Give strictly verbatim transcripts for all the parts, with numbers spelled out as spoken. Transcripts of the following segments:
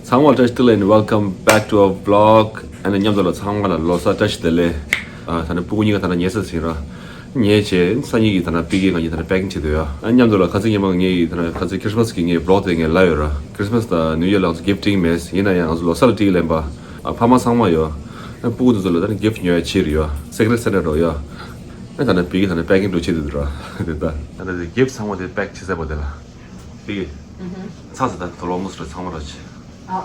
ཚང་མ་ལ་བཀྲ་ཤིས་བདེ་ལེགས། Welcome back to our vlog. ཨ་ནི་མཉམ་དུ་ལ་ཚང་མ་ལ་ལོ་གསར་བཀྲ་ཤིས་བདེ་ལེགས། ཨ་ད་ནི་སྤུ་གུ་གཉིས་ཀ་ད་ནི་ཉལ་ས་ཟིན་ར། ཉལ་བྱས་སང་ཉིན་གྱི་ད་ནི་པི་ཀེ་ང་གཉིས་ད་ནི་པེ་ཀིང་བྱེད་འདོད་ཡོད། ཨ་མཉམ་དུ་ལ་ཁ་སང་ཉི་མ་ངས་ད་ནི་ཁ་སང་ཁྲིས་མས་ཀྱི་ངའི་བི་ལོག་དེ་ངས་ལབ་ཡོད་ར། ཁྲིས་མས་དང་ནིའུ་ཡར་ལ་ང་ཚོ་གིཕ་ཊིང་མེད། ཡིན་ན་ཡང་ང་ཚོ་ལོ་གསར་ལ་ཊི་ལེན་པ། ཨ་ཕ་མ་ཚང་མ་ཡོད། ཨ་སྤུ་གུ་དེ་ཚོ་ལ་ད་ནི་གིཕ་ཉོ་ཡ་ཕྱིར་ཡོད། སི་ཀི་རེཊ་སེན་ཊར་རོ་ཡོད། ཨ་ད་ནི་པི་ཀེ་ད་ནི་པེ་ཀིང་འགྲོ་བྱེད་འདོད་ར། དེ་ད་ད་ནི་གིཕ་ཚང་མ་དེ་པེག་བྱེད་ཚར་བ་དེ་ལ། དེ་གི། ཚ་ཚ་ད་དོ་ལོ་མོ་སོ་ཚང་མ་རོ་ཆེ། ཨ།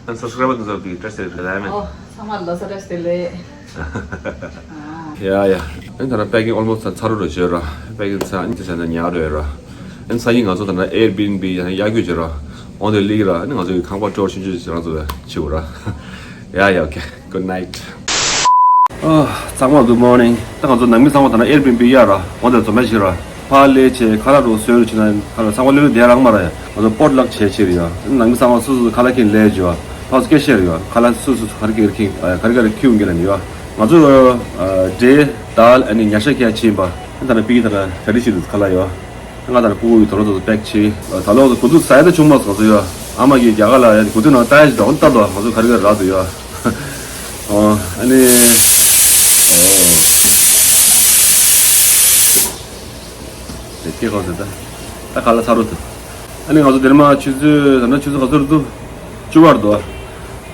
ཨ་སབ་སི་ཀ་རའི་བར་དེ་ཚོ་གི་བཀྲ་ཤིས་བདེ་ལེགས་ཨོ། ཚང་མ་ལོ་གསར་བཀྲ་ཤིས་བདེ་ལེགས། ཡ་ཡ། ཨ་ད་ལྟ་པེ་ཀིང་ཨོལ་མོ་སི་ཚར་རོ་རོ་བྱོས་ར། པེ་ཀིང་ཚར་ཨ་ནི་དེ་ཚར་ན་ཉལ་རོ་ཡོད་ར། ཨ་ནི་སང་ཉིན་ང་ཚོ་ད་ལྟ་ཨེར་བི་ཨེན་བི་ཡ་གཡར་རྒྱུ་བྱོས་ར། འོང་དེ་ལིག་ར། ཨ་ནི་ང་ཚོ་གི་ཁང་པ་སྤྲོ་ཆུང་ཆུང་ཞིག་རང་ཚོ་ལ་བྱེད་དགོས་ར། ཡ་ཡ། ཨོ་ཁེ། Good night. ཨ། ཚང་མ་good morning. ད་ང་ཚོ་ནང་མི་ཚང་མ་ད་ནི་ཨེར་བི་ཨེན་བི་གཡར་ར། འོ་དེ་འཛོམས་པ་ཞིག་ར། ཕར་སླེབས་བྱས་ཁ་ལག་རོ་བཟོས་རུ་ཕྱིན་ན་ཁ་ལག་ཚང་མ་སླེབས་བསྡད་རག་མ་ར་ཡ། ང་ཚོ་པོ་ཊི་ལག་བྱས་བྱས་རེད་ཡ། ནང་མི་ཚང་མ་སོ་སོ་ཁ་ལག་ཁྱེར་སླེབས་བྱས་ཡ། ཕར་ཚུར་སྐད་བཤད་རེད་ཡ། ཁ་ལག་སོ་སོ་སོ་ག་རེ་ག་རེ་ཁྱེར་ག་རེ་ག་རེ་ཁྱེར་ཡོང་གི་ལབ་ནས་ཡ། ང་ཚོ་ཨ་འབྲས་དཱལ་ཨ་ནི་ཉ་ཤ་ཁྱེར་ཕྱིན་པ། ད་ནི་པི་ཀེ་ད་ནི་གྲ་སྒྲིག་བྱེད་དུས་ཁ་ལག་ཡ། ང་དང་སྤུ་གུ་ཡི་དོ་ལོ་དོ་དོ་པེག་བྱས། ད་ལོ་དགུ་ཐུག་ཟ་ཡ་ད་བྱུང་མ་སོང་ཟེར་ཡ། ཨ་མ་གིས་རྒྱ་གར་ལ་ཡ་དགུ་ཐུག་ནང་ལྟ་ཡ་ཞིག་དང་ལྟ་དོ་ང་ཚོ་ག་རེ་ག་རེ་རག་འདུག་ཡ། ཨོ། ཨ་ནི། ཨོ། དེ་སྐད་གང་ཟེར་ད། ད་ཁ་ལག་ཚར་རོ་ད། ཨ་ནི་ང་ཚོ་དེ་རིང་མ་ཆུ་ཚོད་ད་ནི་ཆུ་ཚོད་ག་ཚོད་རེད་འདུག་བཅུ་པ་རེད་འདུག་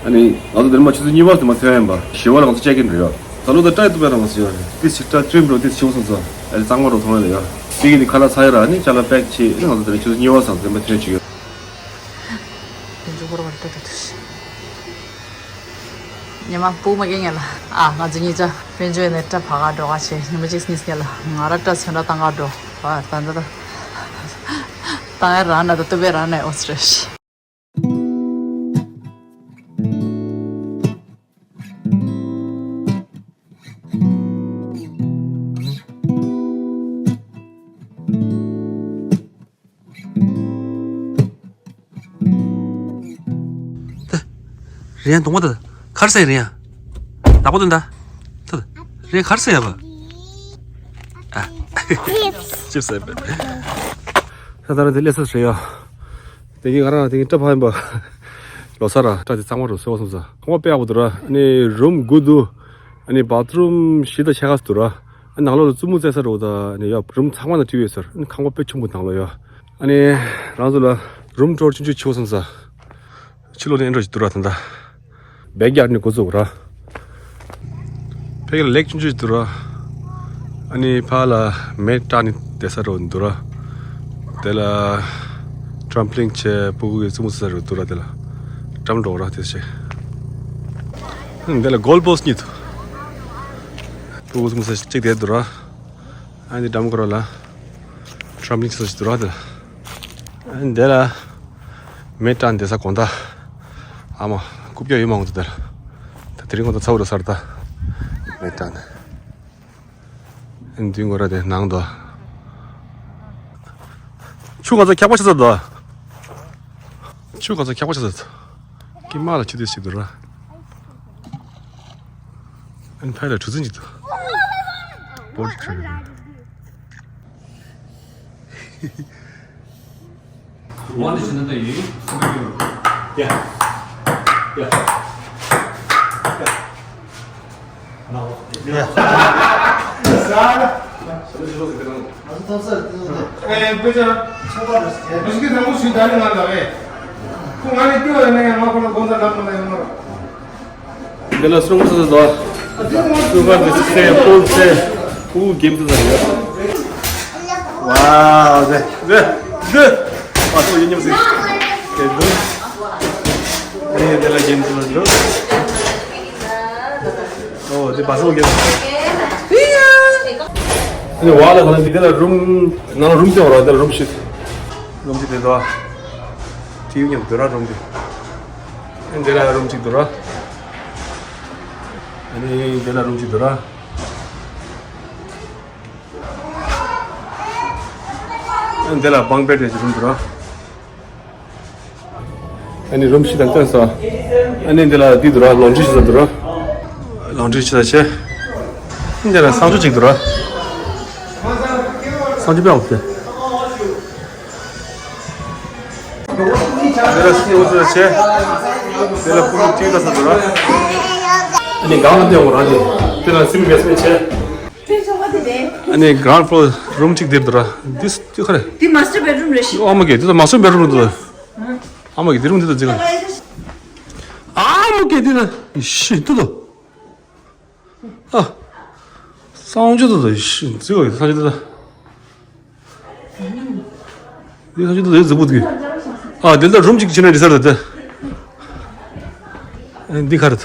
ཨ་ནི་ང་ཚོ་དེ་རིང་མ་ཆུ་ཚོད་གཉིས་པ་ཙམ་མ་ཐོན་ཡིན་པ། བཞི་པ་ལ་ང་ཚོ་ཅེག་ཨིན་རེད་ཡ། ད་ལོ་ད་ཏྲ་ཡི་ཏུ་པའི་རང་ང་ཚོ་ཡོད་རེད། ཏི་ཞིག་ཏྲ་ཁྲིམ་རོ་ཏི་ཆེ་བོ་སོང་ཙང་ཨ་ནི་གཙང་མ་རོ་མཐོང་ཡ་ལ་ཡ། ཏི་གི་ནི་ཁ་ལག་ཚར་ཡ་ར། ཨ་ནི་ཅ་ལག་པེག་བྱས། ཨ་ནི་ང་ཚོ་དེ་རིང་ཆུ་ཚོད་གཉིས་པ་ཙམ་དེ་མ་ཐོན་བྱུང་ཡོད། དེ་ཚོ་ཧོར་བར་ཏོ་ཏོ་ཏོ་ཤི། ཉི་མ་སྤུ་མ་སྐྱེ་ངེ་ལ། ཨ་ང་ཚོ་གཉིས་ཆ་དཔལ་འབྱོར་ནས་སྐྲ་བག་ག་འགྲོ་ག་བྱས། ཉི་མ་གཅིག་གཉིས་སྐྱེ་ལ་ང་ར་སྐྲ་ཚོན་ར་བཏང་ག་འགྲོ། ཨ་ད་ད་ད། བཏང་ཡ་རང་ན་ད་ཏུ་བེ་རང་ན་ཨོ་སི་རེ་ཤི། རེད་ཡ། གདོང་པ་ད་གར་ས་ཡ་རེད་ཡ། ད་པོ་དོན་ད། ད་རེད་གར་ས་ཡ་བ། ཨ། ཅིབ་ས་ཡ་བ། ད་ད་ར་དེ་ལས་ས་རེད་ཡ། དེ་གི་ང་རང་དེ་གི་སྐྲ་ཕར་ཡིན་པ། ལོ་གསར་ར་སྐྲ་དེ་གཙང་མ་རུ་སོས་སོང་ས། ཁང་པ་དཔེ་ཡག་པོ་འདུག་ར། ཨ་ནི་རུམ་དགུ་འདུག་ཨ་ནི་བཱ་ཐི་རུམ་བཞི་དང་ཕྱེད་ཀ་ཙམ་འདུག་ར། ཨ་ནང་ལོགས་ལ་བཙུན་མོ་བཙལ་ས་རེད་འདུག་ད་ཨ་ནི་ཡ་རུམ་ཚང་མ་ན་བྲིས་ཡོད་ཟེར། ཨ་ནི་ཁང་པ་དཔེ་ཆུང་པོ་ནང་ལོགས་ཡ། ཨ་ནི་རང་ཚོ་ལ་རུམ་ཊུར་ཆུང་ཆུང་བྱེད་སོང་ས། ཕྱི་ལོགས་ནས་ཨེ་འགྲོ་ཞིག་འདུག་ར་ད་ལྟ། བེག་ཡར་ནས་འགོ་བཙུགས་ར། ཕ་གི་ལ་ལེག་ཆུང་ཆུང་ཞིག་འདུག་ར། ཨ་ནི་ཕ་ལ་མེ་སྲེག་ནས་བསྡད་ས་རོ་འདུག་ར། དེ་ལ་ཊམ་པོ་ལིང་བྱས། སྤུ་གུ་གི་བཙུན་མོ་བཙལ་ས་རོ་འདུག་ར། དེ་ལ་འགྲམ་འགྲོ་ར་དེ་བྱས། ཨ་ནི་དེ་ལ་གོལ་པོ་སི་ཊི་གཉིས་འདུག་སྤུ་གུ་བཙུན་མོ་བཙལ་ས་གཅིག་དེ་འདུག་ར། ཨ་ནི་འགྲམ་སྐོར་ལ་ཊམ་པོ་ལིང་བྱེད་ས་ཞིག་འདུག་ར་དེ་ལ། ཨ་ནི་དེ་ལ་མེ་སྲེག་ནས་བསྡད་ས་དགོང་དག་ཨ་མ་རྐུབ་བཀྱག་ཡོད་མ་འོང་དུ་དེར། ད་དེ་རིང་དགོང་དག་ཚ་བོ་རུ་སར་ད་མེ་སྲེག་ནས། ཨ་ནི་མདུན་སྐོར་ར་དེ་ནང་དུ། ཆུ་ང་ཚོ་འཁྱག་པ་ཆགས་ཚར་འདུག་ཆུ་ང་ཚོ་འཁྱག་པ་ཆགས་ཚར་འདུག་ཀི་མ་ལ་ཆུ་དེ་ཞིག་འདུག་ར། ཨ་ནི་ཕ་ཡི་ལ་གྲུ་གཟིངས་ཅིག་འདུག་པོ་ཊི་ཁྲ་རེད། One is another you. Yeah. Yeah. འདི་ལ་སྲུང་སྲུང་དོ། སྲུང་བར་འདི་སྲེ་པོལ་སྲེ་པུ་གེམ་དུ་ཟ་ཡོད། ཝའོ་ཟེ་ཟེ་ཟེ། ཨ་སོ་ཡིན་ཉམས་སྲིད། དེ་དུ། ཨེ་འདི་ལ་གེམ་དུ་ཟ་ཡོད། ཨོ་དེ་བ་སོ་གེམ། ཨ་ནི་ཝ་ལ་ག་ལ་འདི་དེ་ལ་རུམ་ནང་ལ་རུམ་དེ་འོ་ར་དེ་ལ་རུམ་ཤིག་རུམ་ཅིག་དེ་དོ། ཊི་ཝི་མཉམ་དུ་ར་རུམ་དེ། ཨ་ནི་འདི་ལ་རུམ་ཅིག་འདུག་ར། ཨ་ནི་འདི་ལ་རུམ་ཅིག་འདུག་ར། ཨ་ནི་འདི་ལ་བང་བེད་རེ་ཅིག་རུམ་འདུག་ར། ཨ་ནི་རུམ་བཞི་དང་བསྟན་སོ། ཨ་ནི་འདི་ལ་འདི་འདུག་ར། ལོན་ཌི་རི་བྱེད་ས་འདུག་ར། ལོན་ཌི་རི་བྱེད་ས་བྱས། ཨ་ནི་འདི་ལ་གསང་སྤྱོད་ཅིག་འདུག་ར། གསང་སྤྱོད་པའི་འོག་ཏུ། དེ་ལ་སི་འོ་ཚོ་ཆེ། དེ་ལ་ཕུ་ལུ་ཏི་ད་ས་དུ་ར། ཨ་ནི་གང་ལ་བསྟན་འོ་ར་དེ། དེ་ལ་སི་མི་བེ་སི་མི་ཆེ། ཨ་ནི་གྷ་རའུན་ཕུ་ལོར་རུམ་གཅིག་དེར་དུ་ར། དེ་དེ་ག་རེ། དེ་མ་སི་ཊར་བེད་རུམ་རེད་ཤི། ཨ་མ་གེ་དེ་ད་མ་སི་ཊར་བེད་རུམ་དུ། ཨ་མ་གེ་དེ་རུམ་དེ་ད་ཅི་ག་ཨ་མ་གེ་དེ་ད་ཤི་དུ་དུ། ཨ། གསང་སྤྱོད་དུ་ཤི་ཙི་གོ་ཡི་ས་ཅི་དུ། འདི་ས་ཅི་དུ་ཡི་ཙི་བུ་དུ། ཨ་འདི་ལ་རུམ་གཅིག་ཕྱིན་ན་འདི་ས་རེད་དེ། འདི་ག་རེད།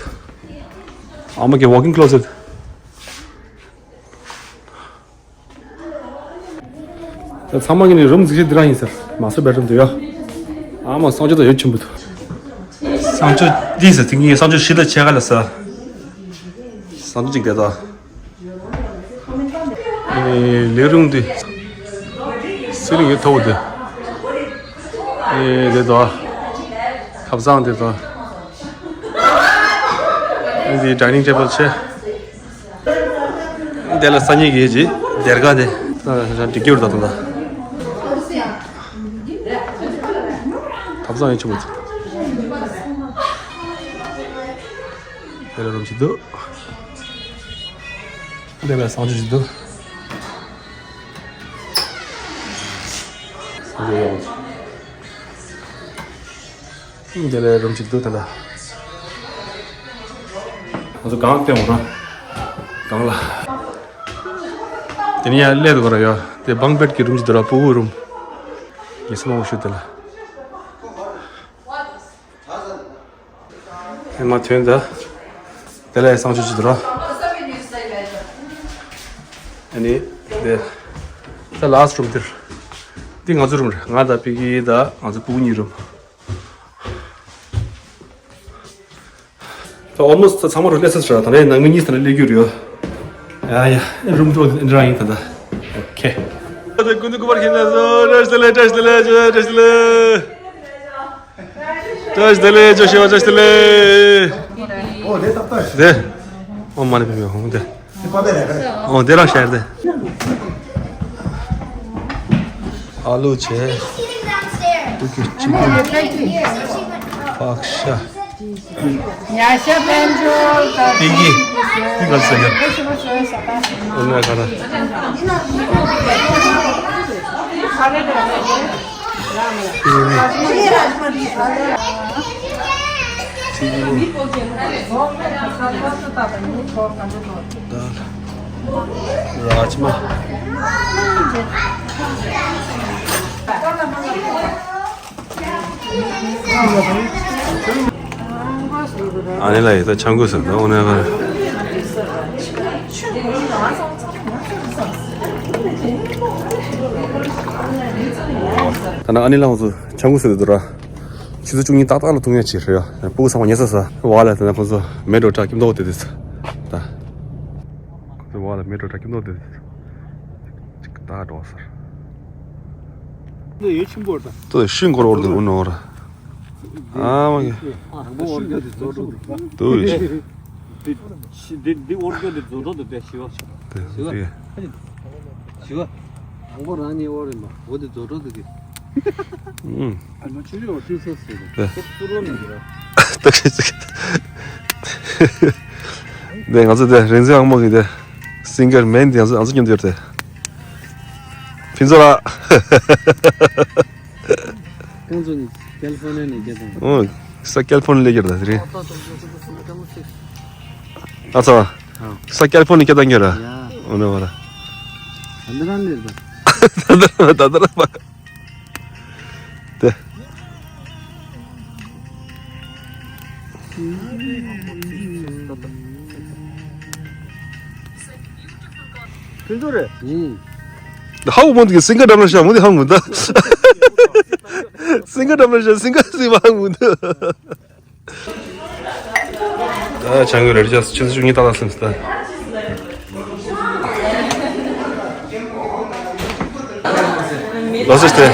ཨ་མ་གེ་ཝོག་ཨིན་ཀློ་ཟེཊ། ཚང་མ་གི་ནི་རུམ་གཟིགས་ཤིག་འདི་རང་ཡིན་ཟེར། མ་སོ་བེད་རུམ་དུ་ཡོད། ཨ་མ་གསང་སྤྱོད་དུ་ཡོད་ཆེན་པོ་འདུག་གསང་སྤྱོད་འདི་ཟེར་དེ་ངའི་གསང་སྤྱོད་ཤི་ད་ཆེ་ག་ལ་ས། གསང་སྤྱོད་ཅིག་དེ་དང་། ཨེ་ལེགས་རུམ་འདི། སི་ལིང་གི་ཐོག་འདི། ཨེ་དེ་དང་། ཐབ་ཚང་དེ་དང་། ཨེ་འདི་ཌའི་ནིང་ཊེ་བལ་ཆེ། དེ་ལ་སང་ཉིན་གྱི་ཅི་སྡེར་ཁ་དེ་ད་འགྲིག་གི་རེད་ད་ད། ཐབ་ཚང་ཡིན་ཆུ་མོ་ཚོ། དེ་ལ་རུམ་ཅིག་འདུག་དེ་ལ་གསང་སྤྱོད་ཅིག་འདུག་གསང་སྤྱོད་ཡོད། དེ་ལས་རུམ་གཅིག་འདུག་ད་ལྟ། ང་ཚོ་གང་སྟོན་འོང་ར། གང་ལ། དེ་ནས་ཡར་སླེབས་འདུག་ར་ཡ། དེ་བང་བེད་ཀྱི་རུམ་གཅིག་འདུག་ར། ཕྲུ་གུ་རུམ། ངས་སེམས་མང་པོ་ཞུ་དེ་ལ། ཧེ་མ་ཐོན་ད། དེ་ལ་ཡ་གསང་སྤྱོད་ཅིག་འདུག་ར། ཨ་ནི། དེ། ད་ལཱ་སི་ཊི་རུམ་དེར། འདི་ང་ཚོ་རུམ་རེད། ང་དང་པི་ཀི་དང་ང་ཚོ་ཕྲུ་གུ་གཉིས་རུམ། ད་ཨོལ་མོ་སི་ཊི་ཚང་མ་རུ་སླེབས་ཚར་ད་རེད། ནང་མི་གཉིས་ཚང་མ་སླེབས་རྒྱུ་རེད། ཡ་ཡ། རུམ་ཊུར་འདི་རང་ཡིན་ད་ལྟ། ཨོ་ཁེ། ད་ཀུན་ཏུ་ཀུ་པར་ཁྱེད་ལ་བཀྲ་ཤིས་བདེ་ལེགས། བཀྲ་ཤིས་བདེ་ལེགས། བཀྲ་ཤིས་བདེ་ལེགས། བཀྲ་ཤིས་བདེ་ལེགས། ཇོ་ཤི་ཝ་བཀྲ་ཤིས་བདེ་ལེགས། ཨོ་དེ་ཏག་ཏག་དེ། ཨོ་མ་ནི་པི་མི་ཧོང་དེ། ཨོ་དེ་རང་ཤར་དེ། ཨ་ལུ་ཆེ། ཏུ་ཀི་ཅི་ཀི། ཕག་ཤ། ཉ་ཤ་དཔལ་འབྱོར་དང་། ཏིང་གི། ཏིང་ག་ཟེར་ཡ། ཨོ་ན་ག་ར། ཏིང་གི། རཱཇ་མ། ཨ་ནི་ལ་ཡི་ད་ཆང་གོས་ཟེར་ད་འོ་ན་ག་རེ། ད་ན་ཨ་ནི་ལ་ང་ཚོ་ཆང་གོས་ཟེར་དུ་ར། ཆུ་ཚོད་བཅུ་གཉིས་ཏག་ཏག་ལ་འཐུང་ཡ་ཆེ་རེད་ཡ། ཕྲུ་གུ་ཚང་མ་ཉལ་ས་ས་བ་ལ་དེ་ན་ཁོ་ཚོ་མེ་འགྲོ་དྲ་ཁྱིམ་ཐོག་དེ་དེ་ས་ད། ཁོ་ཚོ་བ་ལ་མེ་འགྲོ་དྲ་ཁྱིམ་ཐོག་དེ་དེ་ས་ཅིག་ད་འགྲོ་སར། འདི་ཡོད་ཆེན་པོ་རེད་ད། ཏོ་ཤིང་འཁོར་འོར་དེ་འུ་ནོར། ཨ་མ་གི། དང་པོ་འོར་རྒྱུ་དེ་རྫོགས་འགྲོ་འདུག་ཏོ་ཡོད་ཆེ། འདི་འདི་འདི་འོར་རྒྱུ་དེ་རྫོགས་འགྲོ་འདུག་པས་ཞི་བ། ཞི་བ། ཞི་བ། དང་པོ་རང་ཉིད་འོར་ཡིན་པ་འོ་དེ་རྫོགས་འགྲོ་འདུག་གི། ཨ་མ་ཆུ་ཆུ་འོར་ཏི་སོ་སོ་རེད། ཏོ་ཏོ་ལོ་མི་འདུག་ར། ཏོ་ཤི་ཙི། དེ་ང་ཚོ་དེ་རིག་འཛིན་ཨང་མོ་གི་དེ། སིང་གར་མེན་དེ་ང་ཚོ་ང་ཚོ་མཉམ་དུ་ཡོད་དེ། ཕུན་ཚོགས་ལགས། ཁོང་ཚོ་ནི་ཀལ་ཧྥོར་ནི་ཡ་ནས་སྐད་བཏང་། ཨོ། ས་ཀལ་ཧྥོར་ནི་ཡ་ལ་སྐྱེས་ར་དེ་རིང་། ཨ་ཚ་བ། ས་ཀལ་ཧྥོར་ནི་ཡ་སྐད་བཏང་གི་ར། ཡ། ཨོ་ནི་བ་ར། ད་འདི་རང་ནས་རེད་པ། ད་འདི་རང་ད་འདི་རང་པ། དེ། ཕུན་ཚོགས་རེད། ཧ་གོ་མོ་འདུག་སིང་ག་འགྲམ་ལ་ཤ་མོ་འདི་ཧ་གོ་མོ་འདུག་སིང་ག་འགྲམ་ལ་ཤ་སིང་ག་སིང་མ་ཧ་གོ་མོ་འདུག་ད་ཆང་གི་རེད་ཅག་ཆུ་ཚོད་བཅུ་གཉིས་ཏག་ཏག་སིམ་སྟེ། ལོ་སི་སྟེ།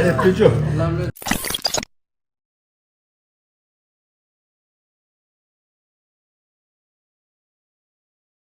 ཨེ་ཕུ་ཅོ།